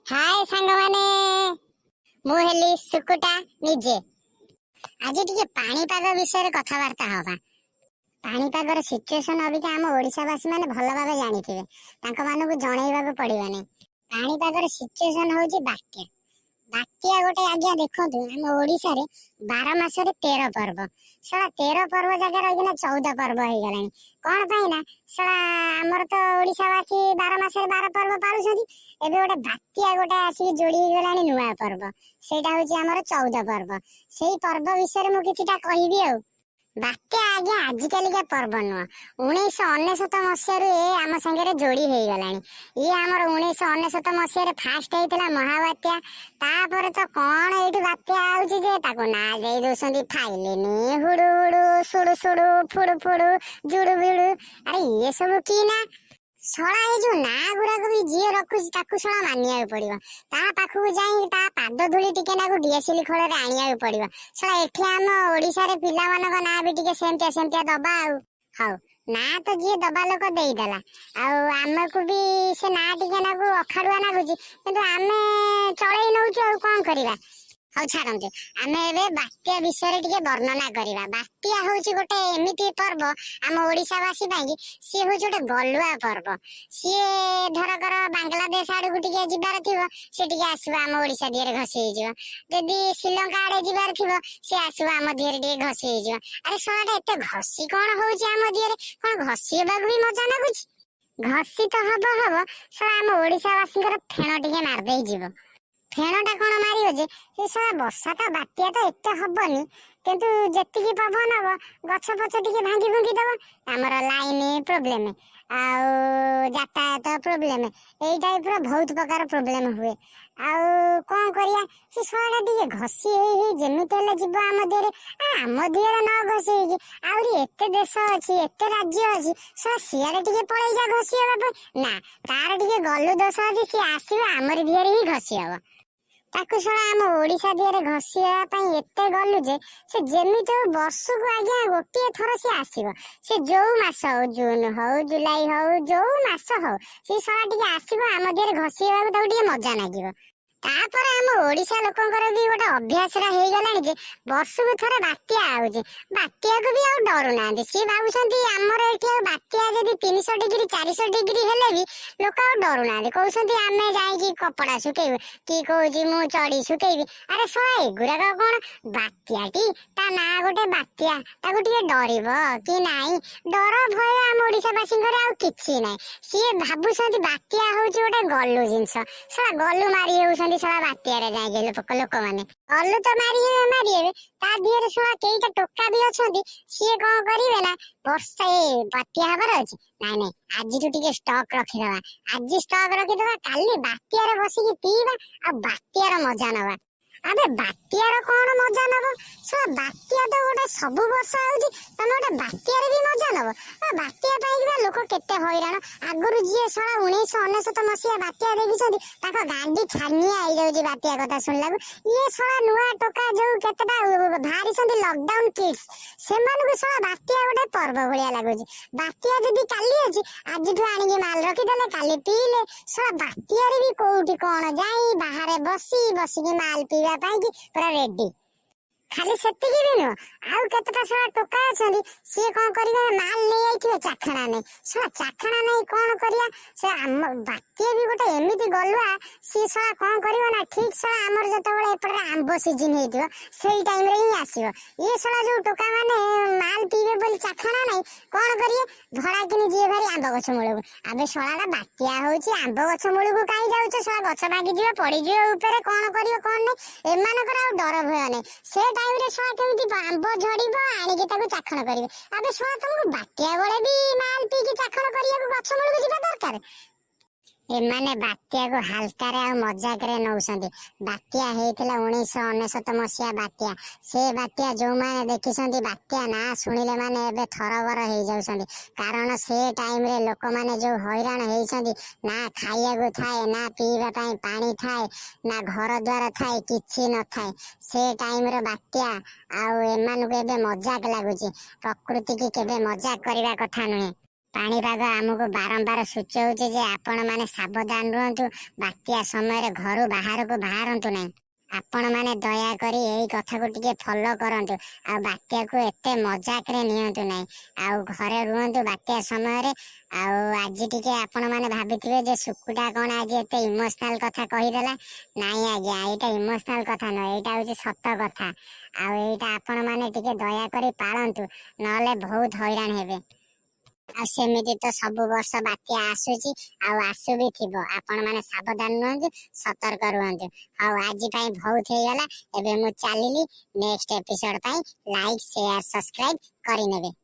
ହାଏ ସାଙ୍ଗମାନେ, ମୁଁ ହେଲି ସୁକୁଟା ନିଜେ। ଆଜି ଟିକେ ପାଣିପାଗ ବିଷୟରେ କଥାବାର୍ତ୍ତା ହବା। ପାଣିପାଗର ସିଚୁଏସନ ଅବିକା ଆମ ଓଡ଼ିଶାବାସୀ ମାନେ ଭଲ ଭାବେ ଜାଣିଥିବେ, ତାଙ୍କ ମାନଙ୍କୁ ଜଣେଇବାକୁ ପଡିବନି। ପାଣିପାଗର ସିଚୁଏସନ ହଉଛି ବାତ୍ୟା। ବାତ୍ୟା ଗୋଟେ ଆଜ୍ଞା ଦେଖନ୍ତୁ, ଆମ ଓଡ଼ିଶାରେ 12 ମାସରେ 13 ପର୍ବ। ଶଳା 13 ପର୍ବ ଜାଗାରେ ରହିକିନା 14 ପର୍ବ ହେଇଗଲାଣି। କଣ ପାଇଁ ନା ଶଳା ଆମର ତ ଓଡ଼ିଶାବାସୀ 12 ମାସରେ 12 ପର୍ବ ପାଳୁଛନ୍ତି, ଏବେ ଗୋଟେ ବାତ୍ୟା ଗୋଟେ ଆସିକି ଯୋଡି ହେଇଗଲାଣି ନୂଆ ପର୍ବ, ସେଇଟା ହଉଛି ଆମର 14 ପର୍ବ। ସେଇ ପର୍ବ ବିଷୟରେ ମୁଁ କିଛିଟା କହିବି। ଆଉ ବାତ୍ୟା ଆଜ୍ଞା ଆଜିକାଲିକା ପର୍ବ ନୁହଁ, 1999 ମସିହାରୁ ଏ ଆମ ସାଙ୍ଗରେ ଯୋଡି ହେଇଗଲାଣି। ଇଏ ଆମର 1999 ମସିହାରେ ଫାଷ୍ଟ ହେଇଥିଲା ମହାବାତ୍ୟା। ତାପରେ ତ କଣ ଏଇଠି ବାତ୍ୟା ଆଉଛି ଯେ ତାକୁ ନାଁ ଦେଇ ଦଉଛନ୍ତି ଫାଇଲିନି, ହୁଡୁ ହୁଡୁ, ସୁଡୁ ସୁଡୁ, ଫୁଡୁ ଫୁଡୁ, ଜୁଡୁ ବିଡୁ। ଆରେ ଇଏ ସବୁ କି ନା ଶଳା? ଏ ଯୋଉ ନାଁ ଗୁଡାକ ବି ଯିଏ ରଖୁଛି ତାକୁ ଶଳା ମାନିବାକୁ ପଡିବ। ତା ପାଖକୁ ଯାଇ ତା ପାଦ ଧୂଳି ଟିକେ ନାକୁ ଡିଆସିଲି ଖୋଳରେ ଆଣିବାକୁ ପଡିବ। ଶଳା ଏଠି ଆମ ଓଡିଶାରେ ପିଲାମାନଙ୍କ ନାଁ ବି ଟିକେ ସେମିତିଆ ସେମିତିଆ ଦବା। ଆଉ ହଉ, ନାଁ ତ ଯିଏ ଦବା ଲୋକ ଦେଇଦେଲା, ଆଉ ଆମକୁ ବି ସେ ନାଁ ଟିକେ ନାକୁ ଅଖାଡୁଆ ଲାଗୁଛି, କିନ୍ତୁ ଆମେ ଚଳେଇ ନଉଛୁ, ଆଉ କଣ କରିବା। ହଉ ଛାଡନ୍ତୁ, ଆମେ ଏବେ ବାତ୍ୟା ବିଷୟରେ ଟିକେ ବର୍ଣ୍ଣନା କରିବା। ବାତ୍ୟା ହଉଛି ଗୋଟେ ଏମିତି ପର୍ବ ଆମ ଓଡିଶାବାସୀ ପାଇଁ, ସିଏ ହଉଛି ଗୋଟେ ଗଲୁଆ ପର୍ବ। ସିଏ ଧରକର ବାଂଲାଦେଶ ଆଡକୁ ଟିକେ ଯିବାର ଥିବ, ସେ ଟିକେ ଆସିବ ଆମ ଓଡିଶା ଦିହରେ ଘଷି ହେଇଯିବ। ଯଦି ଶ୍ରୀଲଙ୍କା ଆଡେ ଯିବାର ଥିବ, ସେ ଆସିବ ଆମ ଦିହରେ ଟିକେ ଘଷି ହେଇଯିବ। ଆରେ ଶଳାଟା ଏତେ ଘଷି କଣ ହଉଛି ଆମ ଦିହରେ? କଣ ଘଷି ହେବାକୁ ବି ମଜା ଲାଗୁଛି? ଘଷି ତ ହବ ହବ, ଶଳା ଆମ ଓଡିଶାବାସୀଙ୍କର ଫେଣ ଟିକେ ମାରିଦେଇ ଯିବ। ଫେଣଟା କଣ ମାରିବ ଯେ ସେ ଶଳା ବର୍ଷା ତ ବାତ୍ୟା ତ ଏତେ ହବନି, କିନ୍ତୁ ଯେତିକି ପବନ ହବ ଗଛ ଫଛ ଟିକେ ଭାଙ୍ଗି ଭୁଙ୍ଗି ଦବ। ଆମର ଲାଇନ ପ୍ରୋବ୍ଲେମ ଆଉ ଯାତାୟାତ ପ୍ରୋବ୍ଲେମ, ଏଇ ଟାଇପର ବହୁତ ପ୍ରକାର ପ୍ରୋବ୍ଲେମ ହୁଏ। ଆଉ କଣ କରିବା, ସେ ଶଳାଟା ଟିକେ ଘଷି ହେଇ ହେଇ ଯେମିତି ହେଲେ ଯିବ ଆମ ଦେହରେ। ଆମ ଦେହରେ ନ ଘଷି ହେଇକି ଆହୁରି ଏତେ ଦେଶ ଅଛି, ଏତେ ରାଜ୍ୟ ଅଛି, ଶଳା ସିଆଡେ ଟିକେ ପଳେଇ ଯା ଘଷି ହେବା ପାଇଁ। ନା, ତାର ଟିକେ ଗଲୁ ଦୋଷ ଅଛି, ସିଏ ଆସିବ ଆମରି ଦେହରେ ହିଁ ଘଷି ହବ। ତାକୁ ଶଳା ଆମ ଓଡିଶା ଦେହରେ ଘଷି ହେବା ପାଇଁ ଏତେ ଗଲୁ ଯେ ସେ ଯେମିତି ହଉ ବର୍ଷକୁ ଆଜ୍ଞା ଗୋଟିଏ ଥର ସିଏ ଆସିବ। ସେ ଯୋଉ ମାସ ହଉ, ଜୁନ ହଉ, ଜୁଲାଇ ହଉ, ଯୋଉ ମାସ ହଉ, ସେ ଶଳା ଟିକେ ଆସିବ ଆମ ଦେହରେ ଘଷି ହେବାକୁ, ତାକୁ ଟିକେ ମଜା ଲାଗିବ। ତାପରେ ଆମ ଓଡିଶା ଲୋକଙ୍କର ବି ଗୋଟେ ଅଭ୍ୟାସଟା ହେଇଗଲାଣି ଯେ ବର୍ଷକୁ ଥରେ ବାତ୍ୟା ଆଉଛି, ବାତ୍ୟାକୁ ବି ଆଉ ଡରୁନାହାନ୍ତି। ସିଏ ଭାବୁଛନ୍ତି ଆମର ଏଠି ଆଉ ବାତ୍ୟା ଯଦି 300 ଡିଗ୍ରୀ 400 ଡିଗ୍ରୀ ହେଲେ ବି ଲୋକ ଆଉ ଡରୁନାହାନ୍ତି। କହୁଛନ୍ତି ଆମେ ଯାଇକି କପଡା ଶୁଖେଇବୁ, କି କହୁଛି ମୁଁ ଚଡି ଶୁଖେଇବି। ଆରେ ଶଳା ଏଗୁଡାକ କଣ? ବାତ୍ୟାଟି ତା ନାଁ ଗୋଟେ ବାତ୍ୟା, ତାକୁ ଟିକେ ଡରିବ କି ନାଇଁ? ଡର ଭୟ ଆମ ଓଡିଶାବାସୀଙ୍କର ଆଉ କିଛି ନାହିଁ। ସିଏ ଭାବୁଛନ୍ତି ବାତ୍ୟା ହଉଛି ଗୋଟେ ଗଲୁ ଜିନିଷ। ଶଳା ଗଲୁ ମାରି ହେଉଛନ୍ତି ଶଳା ବାତ୍ୟାରେ ଯାଇକି ଲୋକମାନେ ଗଲୁ ତ ମାରି ହେବେ ମାରି ହେବେ, ତା ଦିହରେ ଶଳା କେଇଟା ଟୋକା ବି ଅଛନ୍ତି। ସିଏ କଣ କରିବେ ନା ବର୍ଷା ଏ ବାତ୍ୟା ହବାର ଅଛି, ନାଇଁ ନାଇଁ ଆଜିଠୁ ଟିକେ ଷ୍ଟକ୍ ରଖିଦବା, ଆଜି ଷ୍ଟକ୍ ରଖିଦବା, କାଲି ବାତ୍ୟାରେ ବସିକି ପିଇବା ଆଉ ବାତ୍ୟାର ମଜା ନବା। ଆବେ ବାତ୍ୟାର କଣ ମଜା ନବ? ଶଳା ବାତ୍ୟା ତ ଗୋଟେ ସବୁ ବର୍ଷ ଆଉଛି, ତମେ ଗୋଟେ ବାତ୍ୟାରେ ବି ମଜା ନବ? ବାତ୍ୟା ପାଇକି ବା ଲୋକ କେତେ ହଇରାଣ। ଆଗରୁ ଯିଏ ଶଳା 1999 ମସିହା ବାତ୍ୟା ଦେଖିଛନ୍ତି, ତାଙ୍କ ଗାଣ୍ଡି ଛାନିଆ ହେଇଯାଉଛି ବାତ୍ୟା କଥା ଶୁଣିଲାକୁ। ଇଏ ଶଳା ନୂଆ ଟୋକା ଯୋଉ କେତେଟା ବାହାରିଛନ୍ତି ଲକଡାଉନ କିଡ୍ସ, ସେମାନଙ୍କୁ ଶଳା ବାତ୍ୟା ଗୋଟେ ପର୍ବ ଭଳିଆ ଲାଗୁଛି। ବାତ୍ୟା ଯଦି କାଲି ଅଛି, ଆଜିଠୁ ଆଣିକି ମାଲ ରଖିଦେଲେ, କାଲି ପିଇଲେ। ଶଳା ବାତ୍ୟାରେ ବି କୋଉଠି କଣ ଯାଇ ବାହାରେ ବସି ବସିକି ମାଲ ପିଇବା ପାଇଁ କି ପୁରା ରେଡି। ଖାଲି ସେତିକି ବି ନୁହଁ, ଆଉ କେତେଟା ଶଳା ଟୋକା ଅଛନ୍ତି, ସିଏ କଣ କରିବେ ନା ମାଲ ନେଇଯାଇଥିବେ, ଚାଖଣା ନେଇ। ଶଳା ଚାଖଣା ନେଇ କଣ କରିବା? ସେ ଆମ ବାତ୍ୟା ବି ଗୋଟେ ଏମିତି ଗଲୁଆ, ସିଏ ଶଳା କଣ କରିବ ନା ଠିକ ଶଳା ଆମର ଯେତେବେଳେ ଏପଟରେ ଆମ୍ବ ସିଜିନ ହେଇଥିବ, ସେଇ ଟାଇମରେ ହିଁ ଆସିବ। ଇଏ ଶଳା ଯୋଉ ଟୋକା ମାନେ ମାଲ ପିଇବେ ବୋଲି ଚାଖଣା ନାହିଁ, କଣ କରିବେ? ଭଡା କିନି ଯିଏ ଭାରି ଆମ୍ବ ଗଛ ମୂଳକୁ। ଆବେ ଶଳାଟା ବାତ୍ୟା ହଉଛି, ଆମ୍ବ ଗଛ ମୂଳକୁ କାଇଁ ଯାଉଛ? ଶଳା ଗଛ ଭାଙ୍ଗିଯିବ, ପଡିଯିବ ଉପରେ, କଣ କରିବ କଣ ନାହିଁ? ଏମାନଙ୍କର ଆଉ ଡର ଭୟ ନାହିଁ। ସେ ଟାଇମରେ ଶଳା କେମିତି ଆମ୍ବ ଝଡିବ ଆଣିକି ତାକୁ ଚାଖଣ କରିବେ। ଆବେ ଶଳା ତମକୁ ବାତ୍ୟା ବେଳେ ବି ମାଲ ପିଇକି ଚାଖଣ କରିବାକୁ ଗଛ ମୂଳକୁ ଯିବା ଦରକାର? ଏମାନେ ବାତ୍ୟାକୁ ହାଲକାରେ ଆଉ ମଜାକରେ ନଉଛନ୍ତି। ବାତ୍ୟା ହେଇଥିଲା 1999 ମସିହା ବାତ୍ୟା, ସେ ବାତ୍ୟା ଯୋଉମାନେ ଦେଖିଛନ୍ତି, ବାତ୍ୟା ନାଁ ଶୁଣିଲେ ମାନେ ଏବେ ଥରବର ହେଇଯାଉଛନ୍ତି। କାରଣ ସେ ଟାଇମରେ ଲୋକମାନେ ଯୋଉ ହଇରାଣ ହେଇଛନ୍ତି, ନା ଖାଇବାକୁ ଥାଏ, ନା ପିଇବା ପାଇଁ ପାଣି ଥାଏ, ନା ଘର ଦ୍ୱାର ଥାଏ, କିଛି ନଥାଏ ସେ ଟାଇମର ବାତ୍ୟା। ଆଉ ଏମାନଙ୍କୁ ଏବେ ମଜାକ ଲାଗୁଛି। ପ୍ରକୃତିକି କେବେ ମଜାକ କରିବା କଥା ନୁହେଁ। ପାଣିପାଗ ଆମକୁ ବାରମ୍ବାର ସୂଚଉଛି ଯେ ଆପଣମାନେ ସାବଧାନ ରୁହନ୍ତୁ, ବାତ୍ୟା ସମୟରେ ଘରୁ ବାହାରକୁ ବାହାରନ୍ତୁ ନାହିଁ। ଆପଣମାନେ ଦୟାକରି ଏଇ କଥାକୁ ଟିକେ ଫଲୋ କରନ୍ତୁ ଆଉ ବାତ୍ୟାକୁ ଏତେ ମଜାକରେ ନିଅନ୍ତୁ ନାହିଁ ଆଉ ଘରେ ରୁହନ୍ତୁ ବାତ୍ୟା ସମୟରେ। ଆଉ ଆଜି ଟିକେ ଆପଣମାନେ ଭାବିଥିବେ ଯେ ଶୁକୁଟା କଣ ଆଜି ଏତେ ଇମୋସନାଲ କଥା କହିଦେଲା। ନାଇଁ ଆଜ୍ଞା, ଏଇଟା ଇମୋସନାଲ କଥା ନୁହେଁ, ଏଇଟା ହଉଛି ସତ କଥା। ଆଉ ଏଇଟା ଆପଣମାନେ ଟିକେ ଦୟାକରି ପାଳନ୍ତୁ, ନହେଲେ ବହୁତ ହଇରାଣ ହେବେ। ଆଉ ସେମିତି ତ ସବୁ ବର୍ଷ ବାତ୍ୟା ଆସୁଛି ଆଉ ଆସୁ ବି ଥିବ। ଆପଣମାନେ ସାବଧାନ ରୁହନ୍ତୁ, ସତର୍କ ରୁହନ୍ତୁ। ହଉ, ଆଜି ପାଇଁ ବହୁତ ହେଇଗଲା, ଏବେ ମୁଁ ଚାଲିଲି। ନେକ୍ସଟ ଏପିସୋଡ ପାଇଁ ଲାଇକ୍, ସେୟାର, ସବସ୍କ୍ରାଇବ କରିନେବେ।